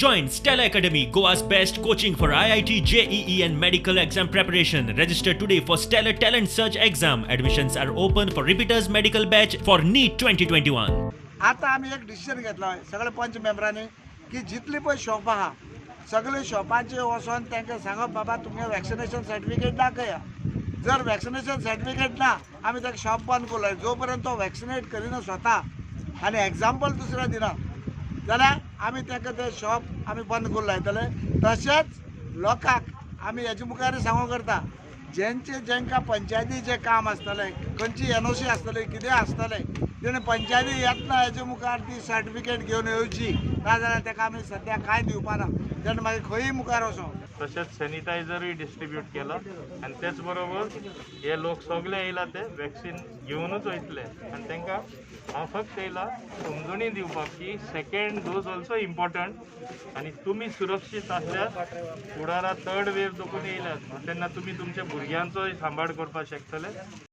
Join Stellar Academy, Goa's best coaching for IIT, JEE, and medical exam preparation. Register today for Stellar Talent Search exam. Admissions are open for repeaters medical batch for NEET 2021. आतां आमी एक decision घेतला सगळे पंच मेंबरांनी की जितली पळय शॉपां आहा, सगळे शॉपांचेर वचोन तांकां सांगप, बाबा, तुमगे वॅक्सिनेशन सर्टिफिकेट दाखया. जर वॅक्सिनेशन सर्टिफिकेट ना, आमी ताका शॉप बंद करूं. जो पर्यंत तो वॅक्सिनेट करिना स्वता आनी एग्जाम्पल दुसऱ्या दिना जाल्यार आमी ताका तें शॉप आमी बंद करूं लायतले. तशेंच लोकांक आमी हेजे मुखार सांगू करता, जेंचे जेंकां पंचायतीचें काम आसतलें, खंयची एनओसी आसतली, कितें आसतलें, तेणें पंचायती येतना हेजे मुखार ती सर्टिफिकेट घेवन येवची. नाजाल्यार ताका आमी सद्या कांय दिवपाना. तेणें मागीर खंयूय मुखार वचों. तशेंच सॅनिटायझरूय डिस्ट्रीब्यूट केला आनी तेच बरोबर हे लोक सगळे येयला ते वॅक्सीन घेवनूच वयतले आनी तांकां हांव फक्त येयला समजणी दिवपाक की सेकंड डोस ऑल्सो इम्पॉर्टंट आनी तुमी सुरक्षीत आसल्यार फुडारा थर्ड वेव देखून येयल्यात तेन्ना तुमी तुमच्या भुरग्यांचोय सांबाळ करपाक शकतले.